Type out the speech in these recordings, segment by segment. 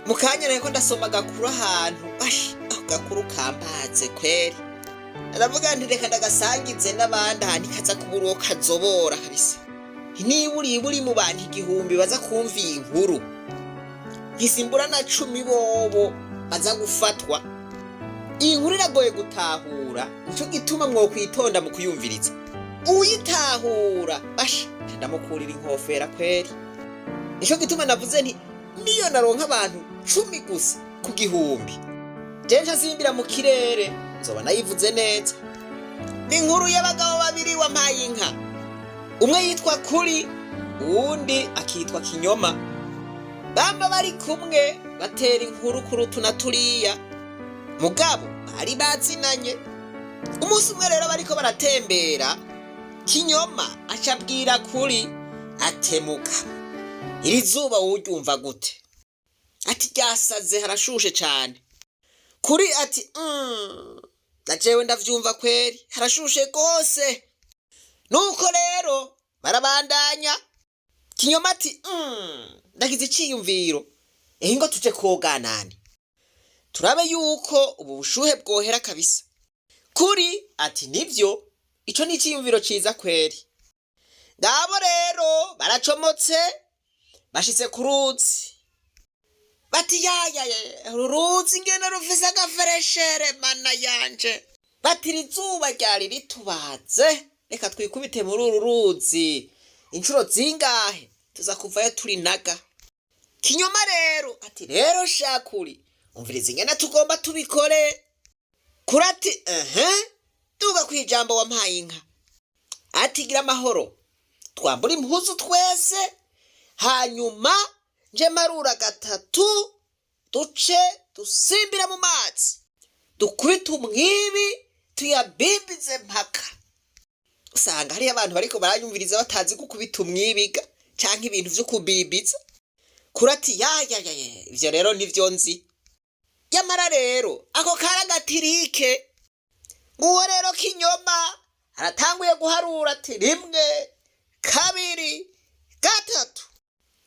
Mu kanya nariko ndasoma agakuru ahantu, ash, ako gakuru kambatse kweri. Ndavuga nti reka ndagasangize n'abandi ahantu ikaza kubura uwo kazobora kabisa. Niba uri mu bantu 1000 baza kumva iyi nkuru, ntisimbura na 10 bobo baza gufatwa. Iyi nkuru iragoye gutahura, nico gituma mwokwitonda mu kuyumviriza. Uyitahura basha ndamukurira inkofera kweri. Nico gituma navuze nti niyo naronka abantu 10 gusa ku 1000, jewe nsimbira mu kirere nzoba nayivuze neza. Ni inkuru y'abagabo babiri wampaye inka, umwe yitwa Kuri, uwundi akitwa Kinyoma. Bamba bari kumwe batera inkuru kuri utu na turiya, mugabo bari bazinanye. Umunsi umwe rero bariko baratembera, Kinyoma aca abwira Kuri atemuka, iri zuba wowe gute? Ati ryasaze, harashushe cane. Kuri ati na jewe ndavyumva kweri, harashushe gose. Nuko rero barabandanya. Kinyoma ati ndagize iciyumviro, ehe ngo tuje koganane turabe yuko ubu bushuhe bwohera kabisa. Kuri ati nivyo, ico ni iciyumviro ciza kweri. Ngabo rero baracomotse, bashitse ku ruzi, bati yaya uru ruzi ngene rufise agafereshere, mana yanje. Bati iri zuba ryari ritubaze, reka twikubite muri uru ruzi inshuro zingahe tuza kuvayo turi naga. Kinyoma rero ati rero shakuri, umviriza ingene tugomba tubikore. Kuri ati ehe, duga kwijambo wampaye inka. Ati gira amahoro, twambura impuzu twese, hanyuma nje marura gatatu, duce dusimbira mu mazi, dukubite umwibi, tuyabimbize mpaka. Usanga hariyo abantu bariko baranyumviriza batazi gukubita umwibiga canke ibintu vyo kubibiza. Kuri ati ya ya ya ya, ivyo rero nivyo nzi. Nyamara rero ako kari agatirike. Nguwo rero Kinyoma aratanguye guharura ati 1, 2, 3.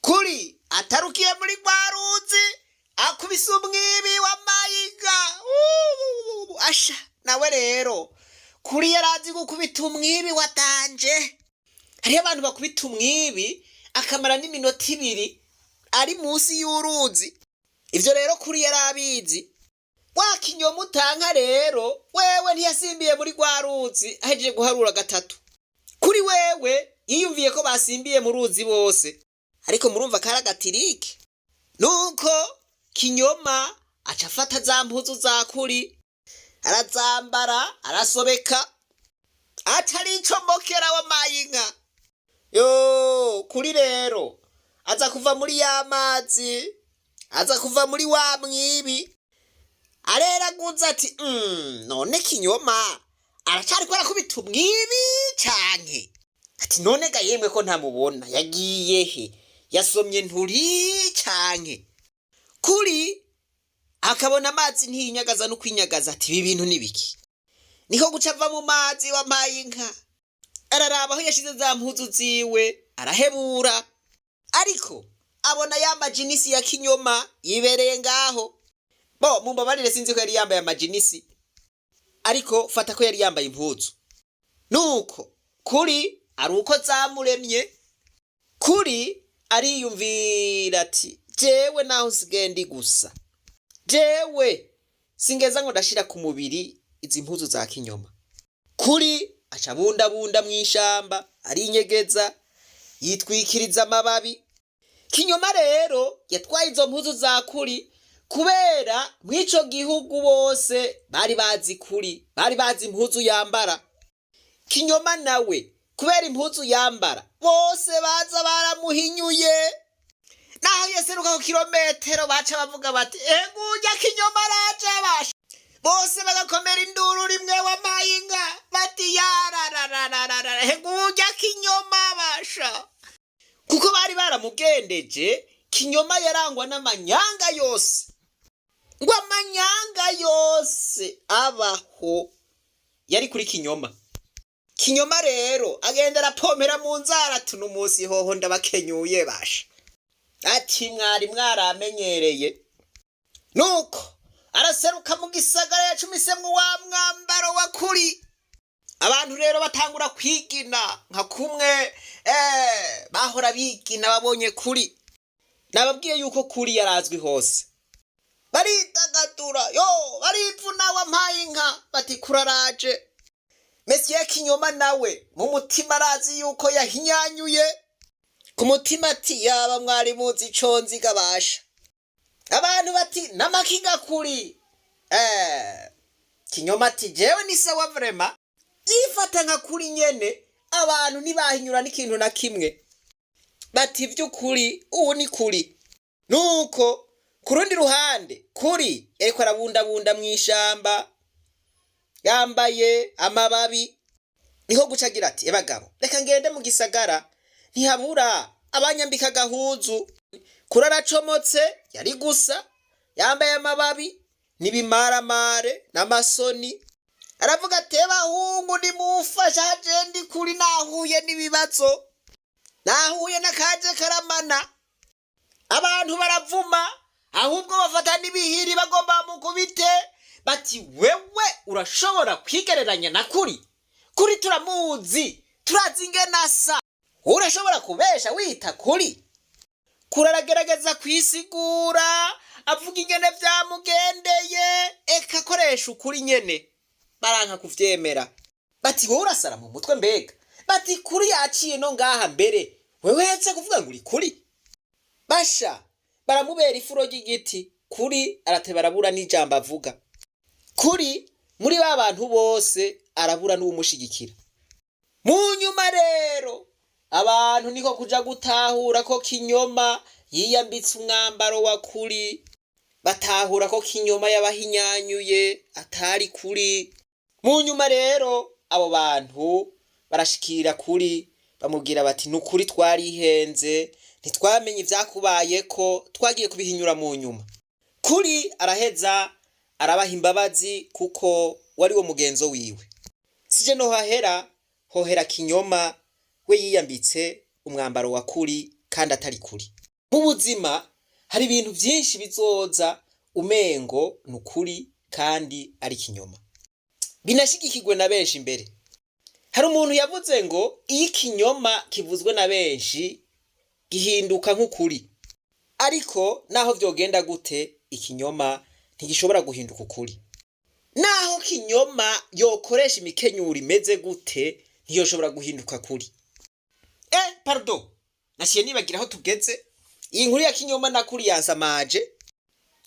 Kuri atarukiye muri rwa ruzi, akubise umwibi wa mayiga. Asha nawe rero Kuri yarazi gukubita umwibi watanje. Hariyo abantu bakubita umwibi akamara n'iminota 2 ari munsi y'uruzi. Ivyo rero Kuri yarabizi. Wa Kinyoma utanka rero wewe ntiyasimbiye muri rwa ruzi ahejeje guharura gatatu. Kuri wewe yiyumviye ko basimbiye mu ruzi bose, ariko murumva kari agatirike. Nuko Kinyoma aca afata za mpuzu za Kuri arazambara, arasobeka, ataricomokera wamaye inka. Yo Kuri rero aza kuva muri ya mazi, aza kuva muri wa mwibi, areraguza ati none Kinyoma aracariko arakubita umwibi canke? Ati none ga yemwe ko ntamubona, yagiye he? Yasomye nturi canke? Kuri akabona amazi ntiyinyagaza no kwinyagaza, ati ibi bintu ni biki? Niko guca ava mu mazi wampaye inka, araraba aho yashize za mpuzu ziwe, arahebura. Ariko abona ya majinisi ya Kinyoma yibereye ngaho. Bo mumbabarire, sinzi ko yari yambaye amajinisi, ariko fata ko yari yambaye impuzu. Nuko Kuri ari uko zamuremye. Kuri ariyumvira ati jewe naho nsigaye ndi gusa, jewe singeza ngo ndashira ku mubiri izi mpuzu za Kinyoma. Kuri aca bundabunda mw'ishamba, arinyegeza, yitwikiriza amababi. Kinyoma rero yatwaye izo mpuzu za Kuri kubera mw'ico gihugu bose bari bazi Kuri, bari bazi impuzu yambara. Kinyoma nawe kubera impuzu yambara bose baza baramuhinyuye. Naho yaseruka ku kilometero baca bavuga bati egurya Kinyoma araje basha. Bose bagakomera induru rimwe wampaye inka, bati yarararararara, egurya Kinyoma basha. Kuko bari baramugendeje. Kinyoma yarangwa n'amanyanga yose, ngo amanyanga yose abaho yari kuri Kinyoma. Kinyoma rero agenda arapompera mu nzara ati uno munsi hoho ndabakenyuye basha, ati mwari mwaramenyereye. Nuko araseruka mu gisagara yacumisemwo wa mwambaro wa Kuri. Abantu rero batangura kwigina nka kumwe bahora bigina babonye Kuri. Nababwiye yuko Kuri yarazwi hose. Baridagadura, yo barivuna, wampaye inka, bati kuraraje. Mesiya Kinyoma nawe mu mutima arazi yuko yahinyanyuye. Ku mutima ati: "Yaba mwari muzi ico nzi gabasha." Abantu bati: "N'amakiga Kuri." Kinyoma ati: "Jewe ni sawa vraiment." Yifata nka Kuri nyene. Abantu ntibahinyura n'ikintu na kimwe, bati: "Vy'ukuri ubu ni Kuri." Nuko ku rundi ruhande Kuri yariko arabundabunda mw'ishamba yambaye amababi, niho guca agira ati: "Ebagabo, reka ngende mu gisagara, ntihabura abanyambika agahuzu." Kuri aracomotse, yari gusa yambaye amababi n'ibimaramare n'amasoni. Aravuga ati: "Bahungu, nimumfasha, haje ndi Kuri, nahuye n'ibibazo, nahuye n'akaje karamana." Abantu baravuma, ahubwo bafata n'ibihiri bagomba mukubite, bati: "Wewe urashobora kwigereranya na Kuri? Kuri turamuzi, turazi ingene asa. Urashobora kubesha wita Kuri?" Kuri aragerageza kwisigura, avuga ingene vyamugendeye, eka akoresha ukuri nyene. Baranka kuvyemera, bati: "Wowe urasara mu mutwe mbega?" Bati: "Kuri yaciye no ngaha mbere, wewe hetse kuvuga ngo uri Kuri." Basha baramubera ifuro ry'igiti. Kuri arateba, arabura n'ijambo avuga. Kuri muri ba bantu bose arabura n'uwumushigikira. Mu nyuma rero abantu niko kuja gutahura ko Kinyoma yiyambitse umwambaro wa Kuri, batahura ko Kinyoma yabahinyanyuye, atari Kuri. Mu nyuma rero abo bantu barashikira Kuri, bamubwira bati: "Ni ukuri twarihenze, ntitwamenye ivyakubayeko, twagiye kubihinyura mu nyuma." Kuri araheza arabaha imbabazi, kuko wari wo mugenzo wiwe. Sije no hahera hohera Kinyoma we yiyambitse umwambaro wa Kuri kandi atari Kuri. Mu buzima hari ibintu vyinshi bizoza umengo ni ukuri kandi ari ikinyoma, binashigikirwe na benshi. Imbere hari umuntu yavuze ngo iyo ikinyoma kivuzwe na benshi gihinduka nk'ukuri, ariko naho vyogenda gute, ikinyoma ntigishobora guhinduka ukuri. Naho Kinyoma yokoresha imikenyuro imeze gute, ntiyoshobora guhinduka kuri. Pardon, nashiye nibagira aho tugeze. Iyi nkuru ya Kinyoma na Kuri yansamaje,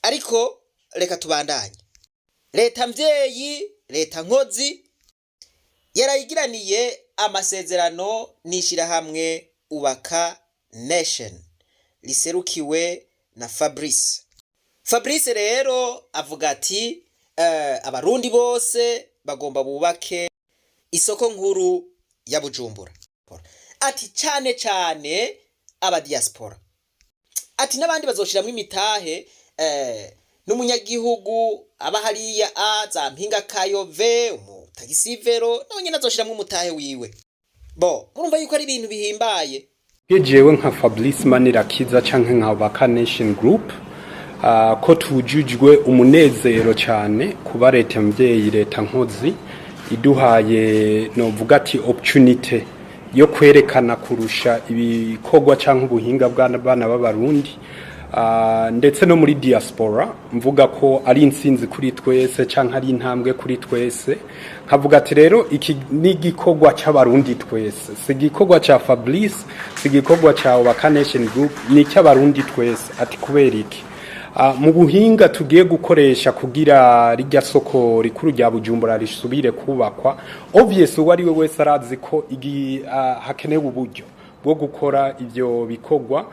ariko reka tubandanye. Leta mvyeyi, leta nkozi, yarayigiraniye amasezerano n'ishirahamwe Ubaka Nation riserukiwe na Fabrice. Fabrice rero avuga ati abarundi bose bagomba bubake isoko nkuru ya Bujumbura, ati cane cane aba diaspora, ati n'abandi bazoshiramwo imitahe, n'umunyagihugu aba hariya a za Mpinga Kayove, umutagisivero, nawe nyene azoshiramwo umutahe wiwe. Bo murumva yuko ari ibintu bihimbaye. Jewe nka Fabrice Manirakiza canke nka Baka Nation Group, ko tujujwe umunezero cyane kuba leta mvyeyi, leta nkozi, iduhaye novuga ati opportunity yo kwerekana kurusha ibikorwa canke ubuhinga bw'abana b'abarundi, ndetse no muri diaspora. Mvuga ko ari intsinzi kuri twese canke ari intambwe kuri twese. Nkavuga ati rero iki ni igikorwa c'abarundi twese, si igikorwa ca Fabrice, si igikorwa ca Ubaka Nation Group, ni icy'abarundi twese. Ati kubera iki? Mu buhinga tugiye gukoresha kugira rijya soko rikuru rya Bujumbura risubire kubakwa, obvious uwo ari we wese arazi ko hakenewe uburyo bwo gukora ivyo bikorwa.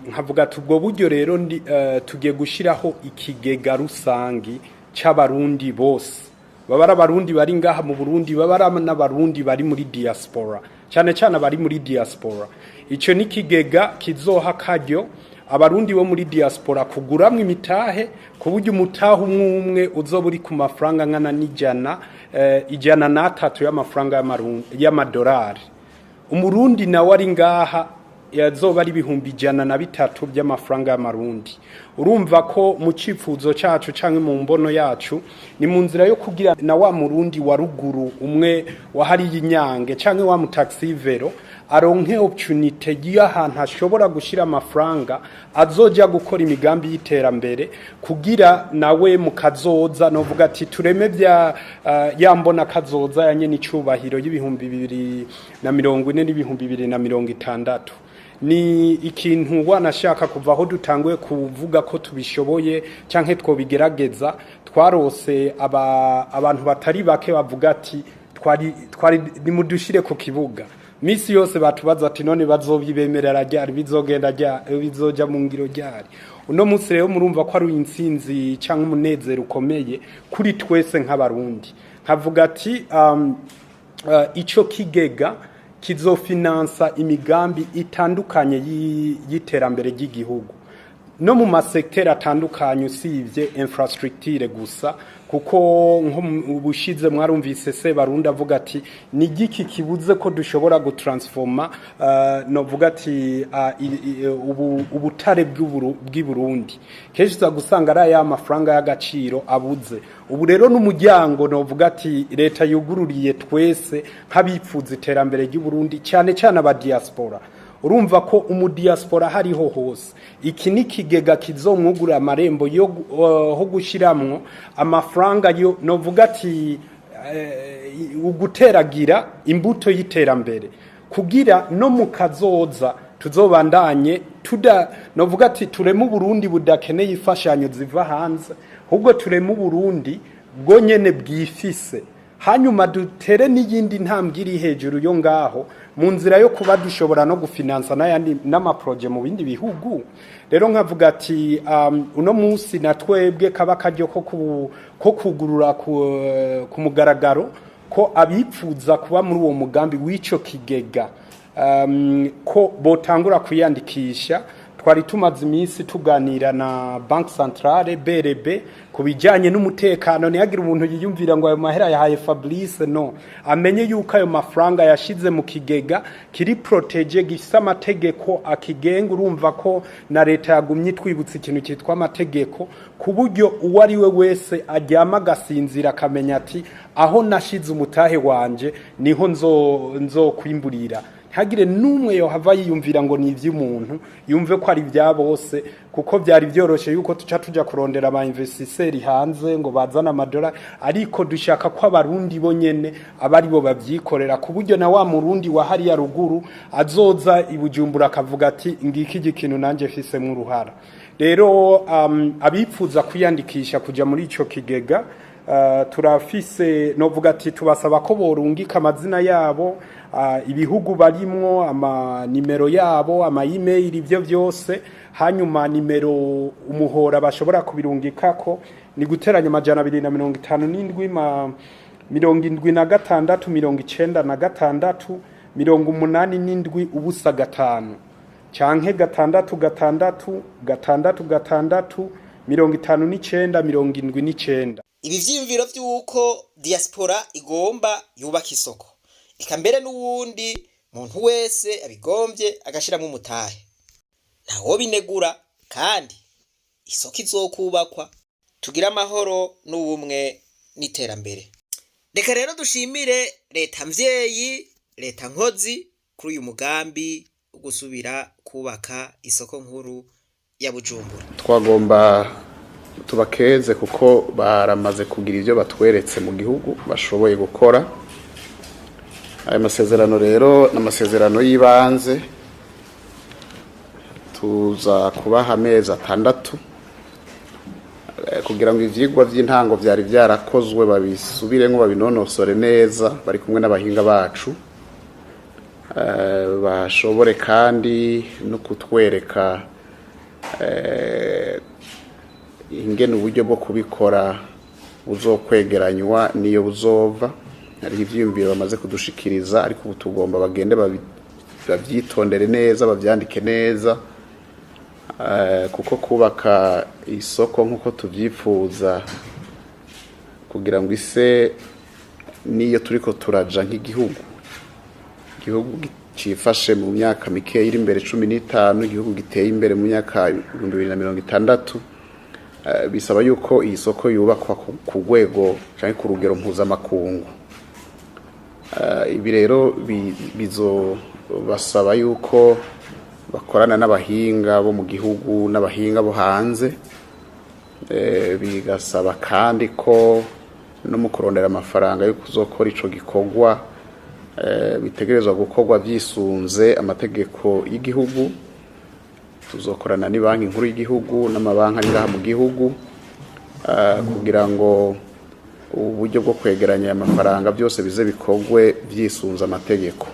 Nkavuga ati ubwo buryo rero tugiye gushiraho ikigega rusangi c'abarundi bose, baba ari abarundi bari ngaha mu Burundi, baba ari n'abarundi bari muri diaspora, cyane cyane abari muri diaspora. Ico ni ikigega kizoha akaryo abarundi bo muri diaspora kuguramwo imitahe, ku buryo umutahe umwe umwe uzoba uri ku mafaranga angana n'ijana 103 y'amafaranga y'amadolari. Umurundi nawe ari ngaha. yazoba ari 103,000 by'amafaranga y'amarundi. Urumva ko mu cifuzo cacu canke mu mbono yacu ni mu nzira yo kugira na wa murundi wa ruguru umwe wahariye inyange canke wa mutaxivero aronke opportunité y'ahantu ashobora gushira amafaranga azoja gukora imigambi y'iterambere, kugira nawe mu kazoza novuga ati tureme bya yambona kazoza yanye n'icubahiro y'2040 n'2060. Ni ikintu wanashaka kuva aho dutanguye kuvuga ko tubishoboye canke twobigerageza, twarose abantu batari bake bavuga ati twari nimudushire ku kibuga. Misi yose batubaza ati none bazobibemerera ryari, bizogenda ryari, bizoja mu ngiro ryari. Uno munsi rero murumva ko ari intsinzi canke umunezero ukomeye kuri twese nk'abarundi. Nkavuga ati ico kigega kizofinansa imigambi itandukanye y'iterambere ry'igihugu no mu masekiteri atandukanye usibye infrastructure gusa, kuko nko ubushize mwarumvise se Barundi avuga ati ni giki kibuze ko dushobora gutransforma novuga ati ubutare bw'i Burundi. Kenshi uza gusanga ari ya mafaranga y'agaciro abuze. Ubu rero n'umuryango novuga ati leta yugururiye twese nk'abipfuza iterambere ry'u Burundi, cyane cyane aba diaspora. Urumva ko umudiaspora hariho hose iki ni kigega kizomwugura amarembo yo ho gushiramwo amafaranga yo novuga ati uguteragira imbuto y'iterambere, kugira no mu kazoza tuzobandanye tuda novuga ati tureme Burundi budakeneye ifashanyo ziva hanze, ahubwo tureme Burundi bwo nyene bwifise, hanyuma dutere n'iyindi ntambwe iri hejuru yo ngaho mu nzira yo kuba dushobora no gufinansa n'ayandi n'amaproje mu bindi bihugu. Rero nkavuga ati uno munsi na twebwe kaba karyo ko kugurura ku mugaragaro ko abipfuza kuba muri uwo mugambi w'ico kigega ko botangura kwiyandikisha. Twari tumaze iminsi tuganira na Banque Centrale BRB ku bijyanye n'umutekano, ntihagire umuntu yiyumvira ngo ayo mahera yahaye Fabrice, no amenye yuko ayo mafaranga yashize mu kigega kiri protege, gifise amategeko akigenga. Urumva ko na leta yagumye twibutsa ikintu cyitwa amategeko, ku buryo uwo ari we wese aryama agasinzira akamenya ati aho nashize umutahe wanje niho nzokwimburira. Ntihagire n'umwe yohava yiyumvira ngo ni iby'umuntu, yumve ko ari ibya bose, kuko byari byoroshe yuko tuca tuja kurondera aba investisseurs hanze ngo bazane amadolari, ariko dushaka ko abarundi bo nyene aba ari bo babyikorera, ku buryo na wa murundi wa hariya ruguru azoza i Bujumbura akavuga ati ngiki ikintu nanjye mfisemwo uruhara. Rero abipfuza kwiyandikisha kuja muri ico kigega, turafise novuga ati tubasaba ko borungika amazina yabo, ibihugu barimwo, ama nimero yabo, ama email, ibyo byose. Hanyuma nimero umuhora bashobora kubirungikako ni guteranya 257 76 96 87 0 5 canke 6 6 6 6 59 79. Ibi vyiyumviro vy'uko diaspora igomba yubaka isoko, eka mbere n'uwundi muntu wese abigombye agashiramwo umutahe, ntawobinegura, kandi isoko izokubakwa tugire amahoro n'ubumwe n'iterambere. Reka rero dushimire leta mvyeyi, leta nkozi kuri uyu mugambi wo gusubira kubaka isoko nkuru ya Bujumbura. Twagomba tubakeze kuko baramaze kugira ibyo batweretse mu gihugu bashoboye gukora. Ayo masezerano rero ni amasezerano y'ibanze, tuza kubaha amezi 6 kugira ngo ivyigwa vy'intango vyari vyarakozwe babisubiremo, babinonosore neza bari kumwe n'abahinga bacu, bashobore kandi no kutwereka ingene uburyo bwo kubikora buzokwegeranywa niyo buzova. Hariho ivyiyumviro bamaze kudushikiriza, ariko ubu tugomba bagende bavyitondere neza, bavyandike neza, kuko kubaka isoko nk'uko tuvyifuza kugira ngo ise niyo turiko turaja nk'igihugu, igihugu cifashe mu myaka mikeya iri imbere 15, igihugu giteye imbere mu myaka 2060, bisaba yuko iyi soko yubakwa ku rwego canke ku rugero mpuzamakungu. Ibi rero bizobasaba yuko bakorana n'abahinga bo mu gihugu n'abahinga bo hanze. Bigasaba kandi ko no mu kurondera amafaranga yo kuzokora ico gikorwa, bitegerezwa gukorwa vyisunze amategeko y'igihugu. Tuzokorana n'ibanki nkuru y'igihugu n'amabanki ari ngaha mu gihugu, kugira ngo uburyo bwo kwegeranya aya mafaranga byose bize bikorwe vyisunze amategeko.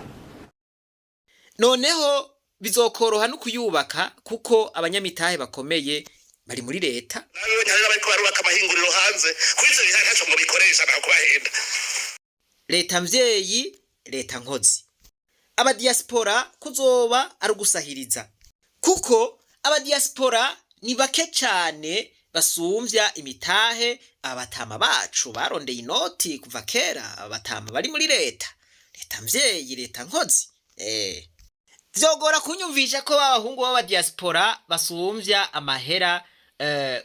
Noneho bizokoroha no kuyubaka, kuko abanyamitahe bakomeye bari muri leta. Nawe nyarira bariko barubaka amahinguriro hanze kuri ivyo bihaye, ntaco ngo bikoresha nta kubahenda. Leta mvyeyi, leta nkozi, abadiaspora kuzoba ari ugusahiriza, kuko abadiaspora ni bake cane basumvya imitahe abatama bacu barondeye inoti kuva kera, abatama bari muri leta, leta mvyeyi, leta nkozi. Vyogora kunyumvisha ko abahungu b'abadiaspora basumvya amahera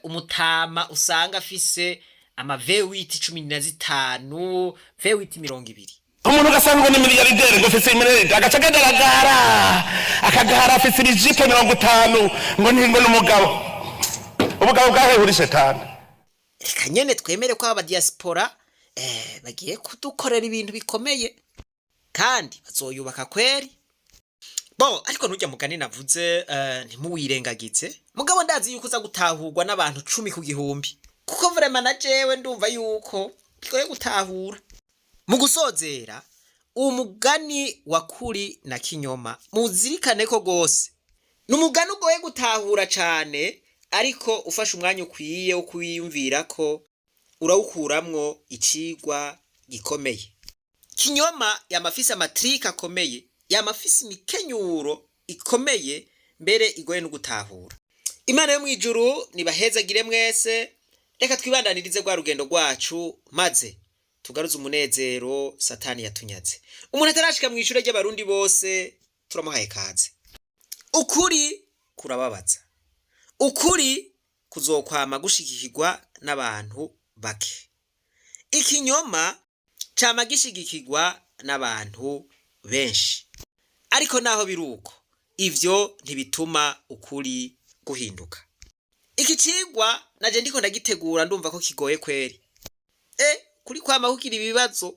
umutama usanga afise ama V8 15, V8 20. Umuntu ugasanga ngo ni miliyarideri, ngo ufise miliyaridi, agaca agaragara akagara afise ibijipo 50, ngo ni ngo ni umugabo. Ubugabo bwahewe uri shetani. Reka nyene twemere ko abadiaspora bagiye kudukorera ibintu bikomeye kandi bazoyubaka kweri. Bo ariko nturya mugani navuze, ntimuwirengagize. Mugabo ndazi yuko uza gutahurwa n'abantu 10 ku gihumbi, kuko vraiment na jewe ndumva yuko bigoye gutahura. Mu gusozera, umugani wa kuri na kinyoma muzirikane ko gose ni umugani ugoye gutahura cane, ariko ufashe umwanya ukwiye wo kuwiyumvira ko urawukuramwo icigwa gikomeye. Kinyoma yama afise amatrika akomeye, yama afise imikenyuro ikomeye, mbere igoye no gutahura. Imana yo mw'ijuru nibahezagire mwese. Reka twibandanirize rwa rugendo rwacu, maze tugaruze umunezero Satani yatunyaze. Umuntu atarashika mw'ishure ry'Abarundi bose turamuhaye kaze. Ukuri kurababaza, ukuri kuzokwama gushigikirwa n'abantu bake, ikinyoma cama gishigikirwa n'abantu benshi. Ariko naho biruko, ivyo ntibituma ukuri guhinduka. Iki cigwa naje ndiko ndagitegura, ndumva ko kigoye kweri. Kuri kwama kugira ibibazo.